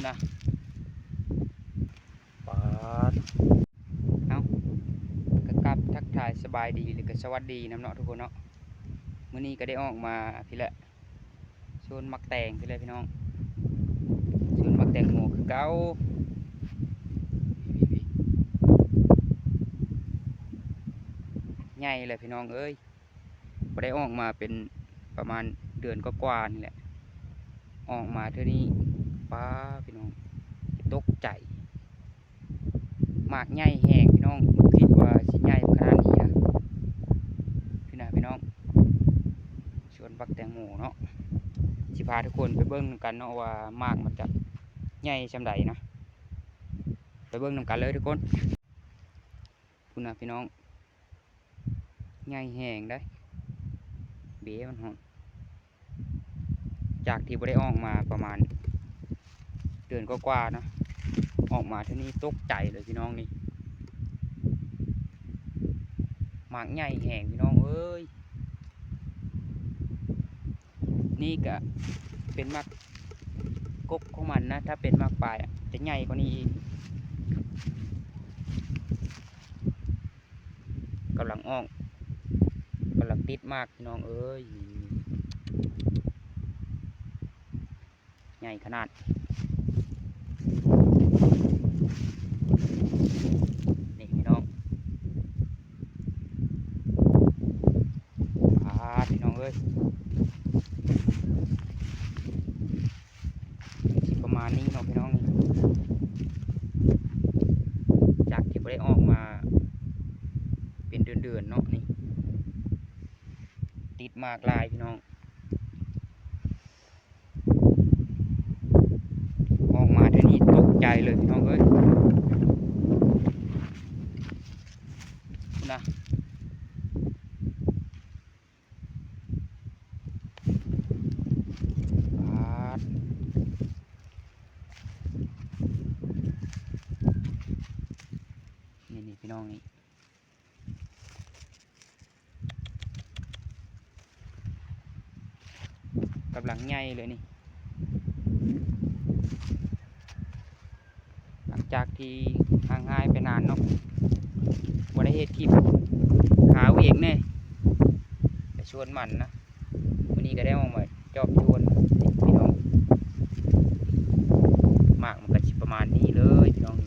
ນະ ປາດ ເອົ້າ ກະກັບທັກທາຍສະບາຍດີ ແລະກະສະຫວັດດີນຳເນາະທຸກຄົນເນາະ. ມື້ນີ້ກະໄດ້ອອກມາພີ້ແຫຼະ ສວນໝາກແຕງພີ້ແຫຼະພີ່ນ້ອງ ສວນໝາກແຕງໂມຄືເກົ່າ. ໃຫຍ່ແລ້ວພີ່ນ້ອງເອີຍ ບໍ່ໄດ້ອອກມາເປັນປະມານເດືອນກວ່າໆນີ້ແຫຼະ ອອກມາເທື່ອນີ້ ປ້າ ພີ່ນ້ອງ ຕົກໃຈ ໝາກໃຫຍ່ແຮງພີ່ນ້ອງ ບໍ່ຄິດວ່າຊິໃຫຍ່ຂະໜາດນີ້ນະ. ພີ່ນະພີ່ນ້ອງ ສວນບັກແຕງໂມເນາະ ຊິພາທຸກຄົນໄປເບິ່ງນຳກັນເນາະວ່າໝາກມັນຈະໃຫຍ່ສ່ຳໃດນະ ໄປເບິ່ງນຳກັນເລີຍທຸກຄົນ. ພຸ້ນນະພີ່ນ້ອງ ໃຫຍ່ແຮງເດ້ ເບມັນຮອດ ຈາກທີ່ບໍ່ໄດ້ອອກມາປະມານເດືອນກວ່າໆນະ ອອກມາເທື່ອນີ້ຕົກໃຈເລີຍພີ່ນ້ອງນີ້ ໝາກໃຫຍ່ແຮງພີ່ນ້ອງເອີຍ. ນີ້ກະເປັນໝາກກົກຂອງມັນນະ ຖ້າເປັນໝາກປາຍອະ ຈະໃຫຍ່ກວ່ານີ້ອີກ. ກຳລັງອອກ ກຳລັງຕິດໝາກພີ່ນ້ອງເອີຍ ໃຫຍ່ຂະໜາດ ນີ້ພີ່ນ້ອງ. ປາດ ພີ່ນ້ອງເອີຍ ຊິປະມານນີ້ເນາະພີ່ນ້ອງ ຈາກທີ່ບໍ່ໄດ້ອອກມາເປັນເດືອນໆເນາະ ນີ້ ຕິດໝາກຫຼາຍພີ່ນ້ອງ. ອອກມາເທື່ອນີ້ຕົກໃຈເລີຍພີ່ນ້ອງເອີຍ ພຸ້ນນະ ປາດ ນີ້ໆ ພີ່ນ້ອງນີ້. ກຳລັງໃຫຍ່ເລີຍນີ້ ຫຼັງຈາກທີ່ຫ່າງຫາຍໄປນານເນາະ ບໍ່ໄດ້ເຮັດຄລິບ ຫາເວກແດ່ ໄປສວນມັນນະ ມື້ນີ້ກະໄດ້ອອກມາຈອບສວນພີ່ນ້ອງ ໝາກມັນກະຊິປະມານນີ້ເລີຍພີ່ນ້ອງ.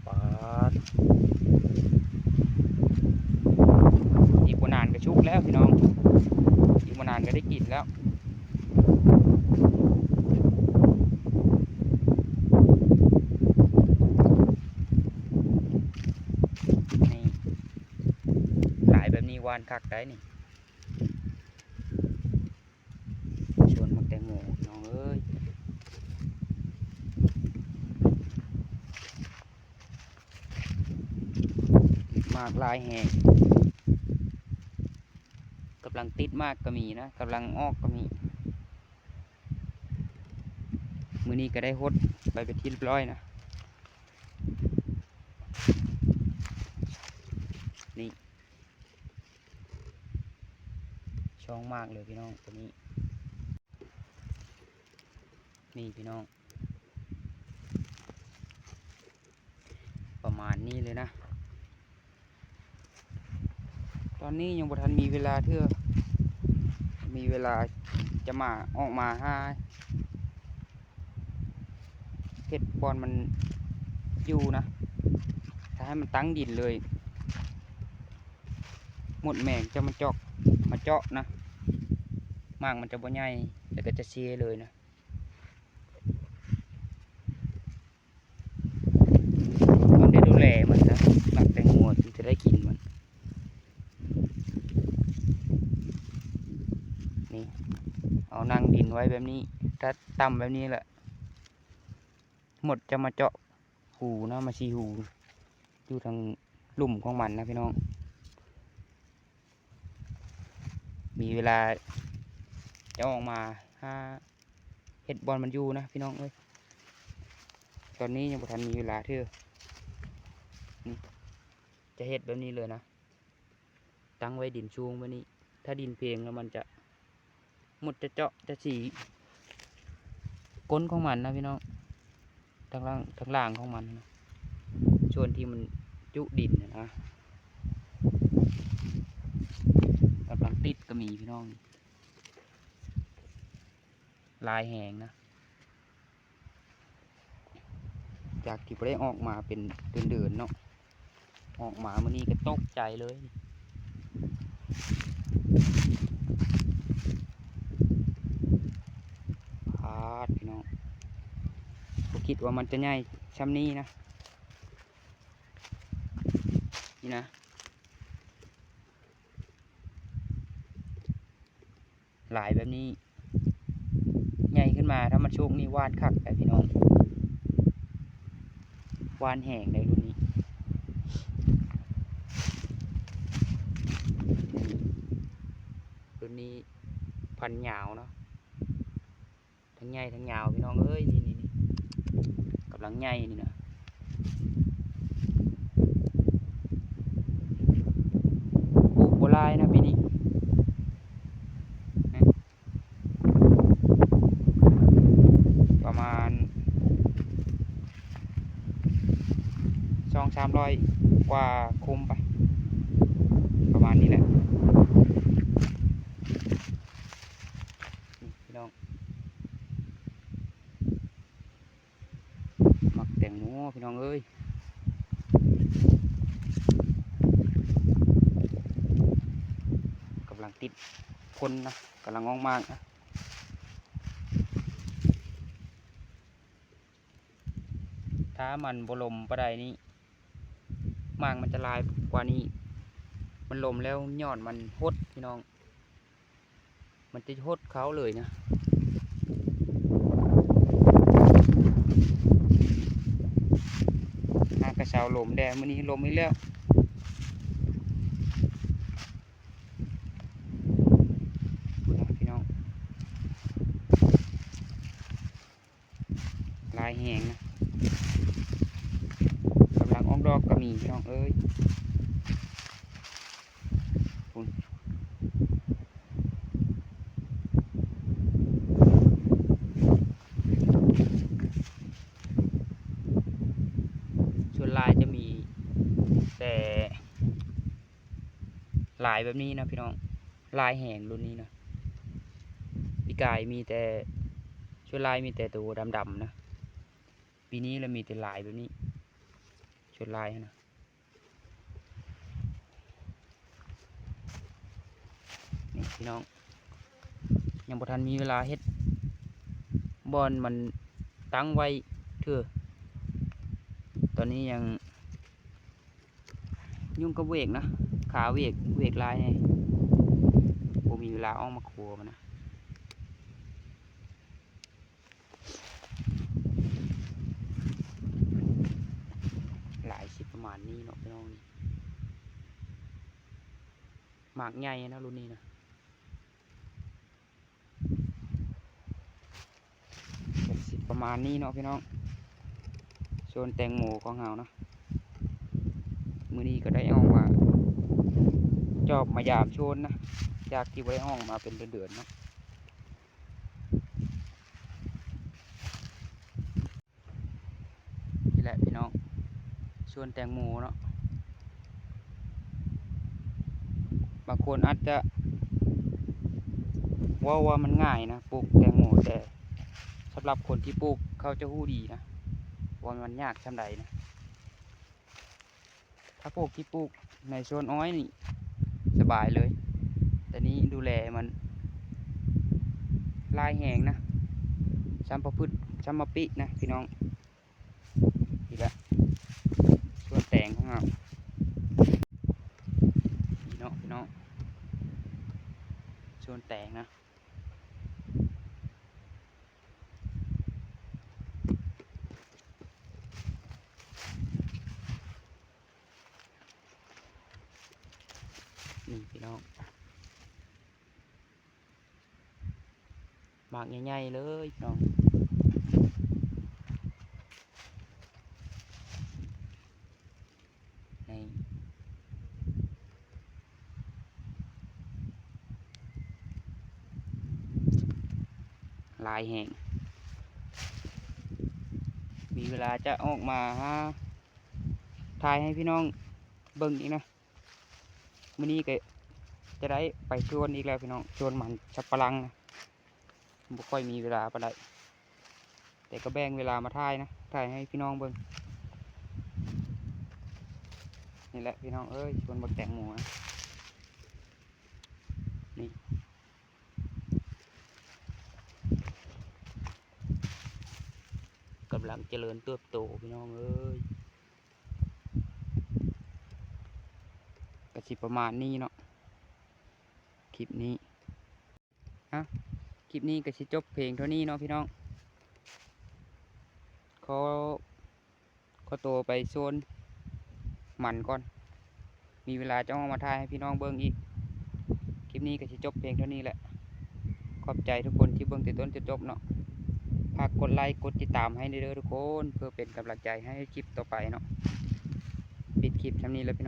ປາດ ອີກບໍ່ນານກະສຸກແລ້ວພີ່ນ້ອງ ອີກບໍ່ນານກະໄດ້ກິນແລ້ວ. ນີ້ ຫຼາຍແບບນີ້ຫວ່ານຄັກໄດ໋ນີ້. ສວນໝາກແຕງໂມພີ່ນ້ອງເອີຍ ໝາກຫຼາຍແຮງ ກຳລັງຕິດໝາກກະມີນະ ກຳລັງອອກກະມີ. ມື້ນີ້ກະໄດ້ຫົດໄປເປັນທີ່ຮຽບຮ້ອຍນະ ນີ້. ຊ່ອງໝາກເລີຍພີ່ນ້ອງ ໂຕນີ້ ນີ້ພີ່ນ້ອງ ປະມານນີ້ເລີຍນະ. ຕອນນີ້ຍັງບໍ່ທັນມີເວລາເທື່ອ ມີເວລາຈະມາ ອອກມາຫາ ເຮັດບ່ອນມັນຢູ່ນະ ຖ້າໃຫ້ມັນຕັ້ງດິນເລີຍ ມົດແມງຈະມາຈອກ ມາເຈາະນະ ໝາກມັນຈະບໍ່ໃຫຍ່ ແລ້ວກະຈະເຊເລີຍນະ. ຕ້ອງໄດ້ດູແລມັນນະ ໝາກແຕງໂມຈຶ່ງຈະໄດ້ກິນມັນ. ນີ້ ເອົານັ່ງດິນໄວ້ແບບນີ້ ຖ້າຕ່ຳແບບນີ້ແຫຼະ ມົດຈະມາເຈາະຮູນະ ມາສີຮູຢູ່ທາງລຸ່ມຂອງມັນນະພີ່ນ້ອງ. ມີເວລາຈະອອກມາຫາເຮັດບ່ອນມັນຢູ່ນະພີ່ນ້ອງເອີຍ. ຕອນນີ້ຍັງບໍ່ທັນມີເວລາເທື່ອ ນີ້ ຈະເຮັດແບບນີ້ເລີຍນະ ຕັ້ງໄວ້ດິນສູງແບບນີ້. ຖ້າດິນເພງແລ້ວມັນຈະ ມົດຈະເຈາະ ຈະສີ ກົ້ນຂອງມັນນະພີ່ນ້ອງ ທາງຫຼັງ ທາງລ່າງຂອງມັນນະ ສ່ວນທີ່ມັນຈຸດິນນະ ກຳລັງຕິດກໍມີພີ່ນ້ອງ ຫຼາຍແຮງນະ. ຈາກທີ່ບໍ່ໄດ້ອອກມາເປັນເດືອນໆເນາະ ອອກມາມື້ນີ້ກໍຕົກໃຈເລີຍ ປາດ ພີ່ນ້ອງ ບໍ່ຄິດວ່າມັນຈະໃຫຍ່ຊ່ຳນີ້ນະ ນີ້ນະ. ຫຼາຍແບບນີ້ ໃຫຍ່ຂຶ້ນມາ ຖ້າມັນສຸກນີ້ຫວ່ານຄັກໄດ໋ພີ່ນ້ອງ ຫວ່ານແຮງໄດ໋ລຸ້ນນີ້ ລຸ້ນນີ້ພັນຍາວເນາະ. ທັງໃຫຍ່ທັງຍາວພີ່ນ້ອງເອີຍ ນີ້ໆໆ ກຳລັງໃຫຍ່ນີ້ນະ ປູກບໍ່ຫຼາຍນະປີນີ້ ປະມານສອງສາມຮ້ອຍກວ່າຄຸມໄປ ປະມານນີ້ແຫຼະ ນີ້ພີ່ນ້ອງ. ໝາກແຕງໂມພີ່ນ້ອງເອີຍ ກຳລັງຕິດຜົນນະ ກຳລັງອອກໝາກນະ ຖ້າມັນບໍ່ລົມປານໃດນີ້ ໝາກມັນຈະຫຼາຍກວ່ານີ້ ມັນລົມແລ້ວຍອດມັນຫົດພີ່ນ້ອງ. ມັນຈະຫົດເຂົ້າເລີຍນະ ຫາກະເຊົາລົມແດ່ ມື້ນີ້ລົມອີກແລ້ວ ພຸ້ນນະພີ່ນ້ອງ. ຫຼາຍແຮງນະ ກຳລັງອອກດອກກໍມີພີ່ນ້ອງເອີຍ ພຸ້ນ ສ່ວນຫຼາຍຈະມີແຕ່ ຫຼາຍແບບນີ້ນະພີ່ນ້ອງ ຫຼາຍແຮງລຸ້ນນີ້ນະ ປີກາຍມີແຕ່ ສ່ວນຫຼາຍມີແຕ່ໂຕດຳໆນະ ປີນີ້ລະມີແຕ່ຫຼາຍແບບນີ້ ສ່ວນຫຼາຍຫັ້ນນະ ນີ້ພີ່ນ້ອງ ຍັງບໍ່ທັນມີເວລາເຮັດບ່ອນມັນຕັ້ງໄວ້ເທື່ອ ຕອນນີ້ຍັງ ຫຍຸ້ງກັບເວກນະ ຄາເວກ ເວກຫຼາຍແຮງ ບໍ່ມີເວລາອອກມາຄົວມັນນະ ຫຼາຍຊິປະມານນີ້ເນາະພີ່ນ້ອງ ໝາກໃຫຍ່ນະລຸ້ນນີ້ນະ. ກໍຊິປະມານນີ້ເນາະພີ່ນ້ອງ ສວນແຕງໂມຂອງເຮົານະ ມື້ນີ້ກໍໄດ້ອອກມາຈອບມາຢາມສວນນະ ຈາກທີ່ບໍ່ໄດ້ອອກມາເປັນເດືອນໆເນາະ. ນີ້ແຫຼະພີ່ນ້ອງ ສວນແຕງໂມເນາະ ບາງຄົນອາດຈະເວົ້າວ່າມັນງ່າຍນະ ປູກແຕງໂມ ແຕ່ສຳລັບຄົນທີ່ປູກເຂົາຈະຮູ້ດີນະ ວ່າມັນຍາກສ່ຳໃດນະ. ຖ້າພວກທີ່ປູກໃນສວນອ້ອຍນີ້ສະບາຍເລີຍ ແຕ່ນີ້ດູແລມັນຫຼາຍແຮງນະ ຊຳປະພຶດ ຊຳມະປິນະພີ່ນ້ອງ. ນີ້ແຫຼະສວນແຕງຂອງເຮົາ ນີ້ເນາະພີ່ນ້ອງ ສວນແຕງນະ. ນີ້ພີ່ນ້ອງ ໝາກໃຫຍ່ໆເລີຍພີ່ນ້ອງ. ນີ້ ຫຼາຍແຮງ ມີເວລາຈະອອກມາຫາ ຖ່າຍໃຫ້ພີ່ນ້ອງເບິ່ງອີກນະ. ມື້ນີ້ກໍຈະໄດ້ໄປສວນອີກແລ້ວພີ່ນ້ອງ, ສວນມັນສັບປະຫຼັງນະ, ບໍ່ຄ່ອຍມີເວລາປານໃດ, ແຕ່ກໍແບ່ງເວລາມາຖ່າຍນະ, ຖ່າຍໃຫ້ພີ່ນ້ອງເບິ່ງ. ນີ້ແຫຼະພີ່ນ້ອງເອີຍ, ສວນບັກແຕງໂມນະ, ນີ້ ກຳລັງຈະເລີນເຕີບໂຕພີ່ນ້ອງເອີຍ. ກໍຊິປະມານນີ້ເນາະ ຄລິບນີ້. ອ່ະ ຄລິບນີ້ກໍຊິຈົບພຽງເທົ່ານີ້ເນາະພີ່ນ້ອງ. ຂໍ ຂໍຕົວໄປສວນມັນກ່ອນ, ມີເວລາຈະອອກມາຖ່າຍໃຫ້ພີ່ນ້ອງເບິ່ງອີກ. ຄລິບນີ້ກໍຊິຈົບພຽງເທົ່ານີ້ແຫຼະ. ຂອບໃຈທຸກຄົນທີ່ເບິ່ງແຕ່ຕົ້ນຈົນຈົບເນາະ. ຝາກກົດໄລກົດຕິດຕາມໃຫ້ແດ່ເດີທຸກຄົນ ເພື່ອເປັນກຳລັງໃຈໃຫ້ຄລິບຕໍ່ໄປເນາະ. ປິດຄລິບຊ່ຳນີ້ແຫຼະພີ່ນ້ອງ.